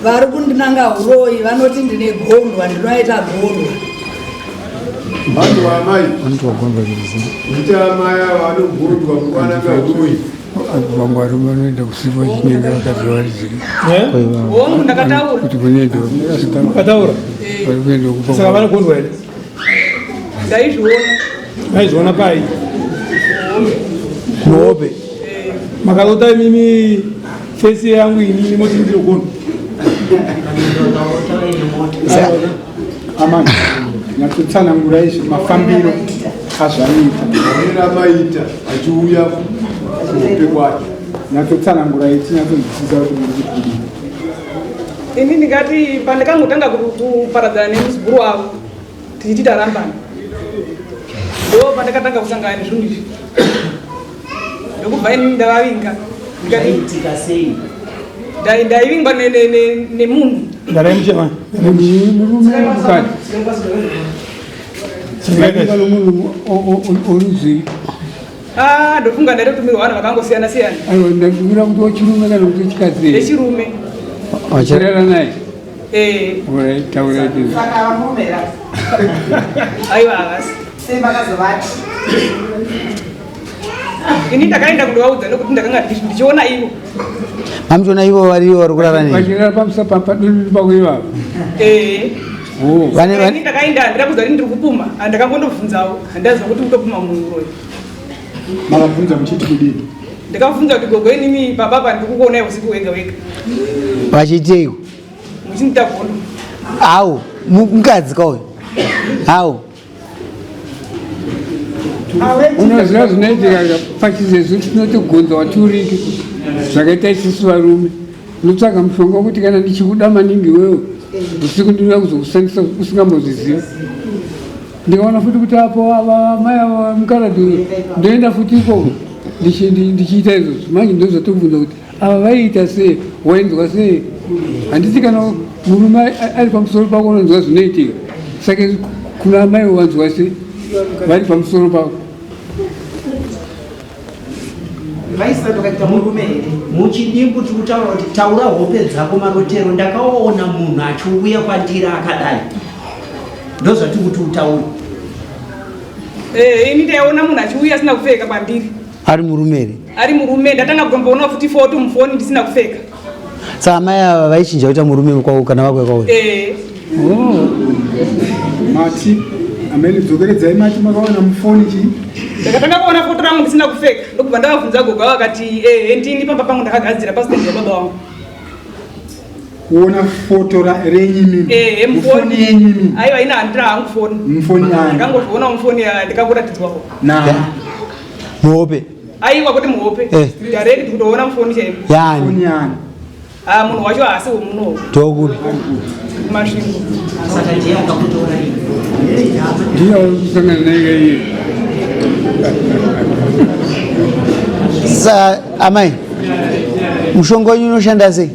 Vari kundinanga huroyi vanoti ndine gondwa, ndinoita gondwa. Vanhu vamai kuti amai ava vanogondwa muvananga huroyi. Vamwe varume vanoenda kusipo chinenge vakadzi variziri. Hongu, ndakataura. Kuti kunoenda Wakataura? vari kuenda kupa. Saka vanogondwa here? Ndaizviona. Vaizviona pai? Muhope. Makarota imimi fesi yangu inini moti ndinogondwa. Amai, nyatsotsanangura izvi mafambiro azvaiita. Maonero amaita achiuya kuhope kwacho. Nyatsotsanangura ichi nyatsonzwisisa kuti muri kuti kudii. Ini ndingati pandakangotanga kuparadzana nemuzukuru wavo tichiti tarambana, ndo pandakatanga kusangana nezvinhu izvi, ndokubva ini ndavavinga. Zvaiitika sei? Ndaivingwa nemunhu. Garai muchema. Murume mukadzi. Saka munhu oruzii. Ah, ndofunga ndaitotumirwa vanhu vakangosiyana siyana. Aiwa, ndakumbira kuti wechirume kana kuti wechikadzi. Vechirume. Vachirara naye. Eh. Alright, taura kuti. Saka vamurume here? Aiwa, havasi. Sei vakazovati? Ini ndakaenda kundovaudza nekuti ndakanga ndichiona ivo. Mamuchiona ivo varivo vari kurara nei? Vachirara pamusoro padununu pako ivavo. Eh. Oh. Vane Ini vane ndakaenda, handina kuziva kuti ndiri kupuma, handakangondobvunzawo, handaziva kuti kutopuma munhu uroyi. Makabvunza muchiti kudini? Ndakabvunza kuti gogo inini baba pa ndiri kukuonai usiku wega wega. Vachiiteiko? Muchindiita gondo. Au, mukadzi kauyu. Au. Unoziva zvinoitika pachizezu tinotogonza waturike zvakaita isusu varume. Unotsvaga mushonga wekuti kana ndichikuda maningi iwewe usiku ndinoda kuzokushandisa usingambozvizivi. Ndikaona futi kuti apo ava mai ava mukaradhi uyo ndoenda futi ikoko ndichiita izvozvo. Manje ndozvatobvunza kuti ava vaiita sei, wainzwa sei? Handiti kana murume ari pamusoro pako unonzwa zvinoitika, saka kuna amai wanzwa sei vari pamusoro pako? Vaisatokaita murume here? Muchidimbu tiri kutaura kuti taura hope dzako marotero, ndakaona munhu achiuya kwandiri akadai, ndozvatiri kuti utaure. Eh, ini ndaiona munhu achiuya asina kupfeka kwandiri. Ari murume here? Ari murume, ndatanga kutomboona futi foto mufoni ndisina kupfeka. Saka amai ava vaichinja kuita murume kwavo kana vakwe kwavo? Eh. Oh. Mati, amene dzokeredzai mati makaona mufoni chii? Ndakatanga kuona foto rangu ndisina kupfeka, ndokubva ndavabvunza gogo avo vakati eh, ndini pamba pangu ndakagadzira pasitendi yababa vangu. Kuona foto renyu imimi? Eh, mufoni yenyu imimi? Aiwa, ina handina hangu foni. Mufoni yani? Ndakangozviona mufoni ndikakuratidzwawo. Na. Muhope? Aiwa, kuti muhope. Eh. Direct kutoona mufoni chaipo. Yani? Foni yani? Ah, munhu wacho haasi wemuno. Tokupi? Masvingo. Saka ndiye akakutora iwe. Ndiye kusangana naye iye. Sa amai, mushonga wenyu unoshanda sei?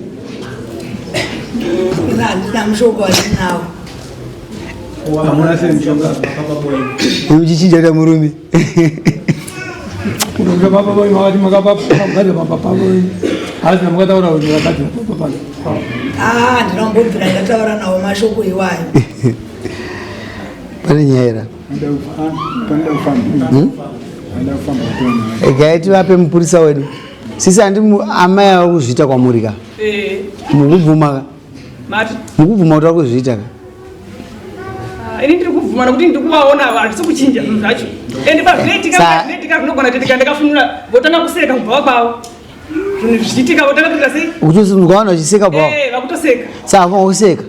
Ini handina mushonga wandinawo. Hamuna sei mushonga papa boy? Uchichinja kuita murume. Kuronga papa boy makati makapa makati papa boy. Hazi makataura kuti makati papa boy. Ah, ndinombobvira ndataura nawo mashoko iwayo. Pane nyaya here? Panoda kufamba. Panoda kufamba kutoona. Regai tivape mupurisa wedu. Sisi handi amai ava kuzviita kwamuri ka? Eh. Mukubvuma ka? Mati. Mukubvuma kuti vari kuzviita ka? Ah, ini ndiri kubvuma nekuti ndiri kuvaona ava handisi kuchinja zvinhu zvacho. Ende pazvinoitika zvinoitika zvinogona kuitika ndakafunura votanga kuseka kubva kwavo. Zvinhu zvichiitika votanga kuita sei? Kuti ukaona vachiseka bva. Eh, vakutoseka. Saka kuseka.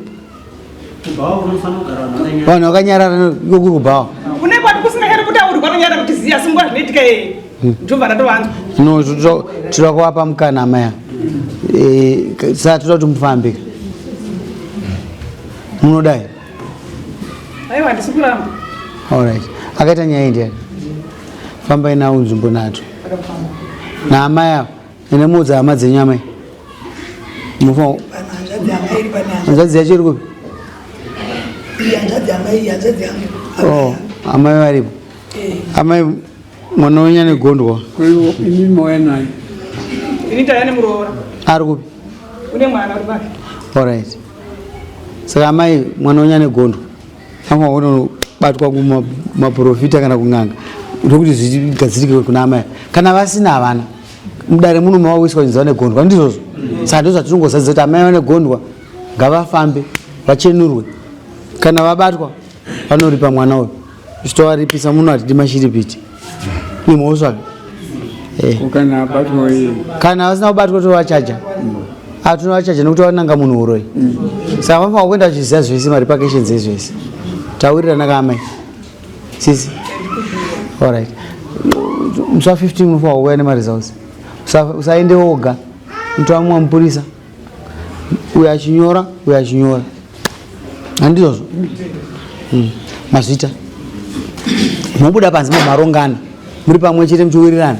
Vanhu vakanyarara kuri kubhawa. Kune kwati kusingachadi kutaurwa vanonyara kuti ziya asi nguva zvinoitika yeye. Ndobva ndatovanzwa. No, tinoda kuvapa mukana amaya. Eh, saka toda kuti mufambe. Munodai? Aiwa, handisi kuramba. Alright. Akaita nyaya ndiani? Fambai nawo nzvimbo nato. Naamai ava. Ende muudza hama dzenyu amai. Mufa Pana hanzvadzi yamai iri pane hanzvadzi. Hanzvadzi yacho iri kupi? Iyi hanzvadzi yamai, iyi hanzvadzi yangu. Oh, amai varipo. Eh. Amai mwana wenyu ane gondwa. Kwa imi mauya naye. Ini ndaya nemuroora. Ari kupi? Une mwana uri pake. Alright. Saka amai mwana wenyu ane gondo. Anofanira kunobatwa kumaprofita kana kun'anga. Ndokuti zvigadzirike kuna amai. Kana vasina havana. Mudare muno mavawiswa chinzi vane gondwa ndizvozvo. Saka ndozvatinongozadzisa kuti amai vane gondwa ngavafambe vachenurwe. Kana vabatwa vanoripa mwana uyu. Zvitovaripisa muno hatidi mashiripiti. Imhosva. Eh. Kana abatwa iye. Kana vasina kubatwa tovachaja. Ah, tinovachaja nekuti vananga munhu uroyi. Saka vanofanira kuenda vachiziva zvese marepercussions ezvese. Tawirirana ka amai. Sisi. Alright. Musi wa 15 unofanira kuuya nemaresults. Usaende woga. Mutoa mumwe mupurisa. Uyo achinyora, uyo achinyora. Handizvozvo? Mazvita. Mobuda panze mamarongana. Muri pamwe chete muchiwirirana.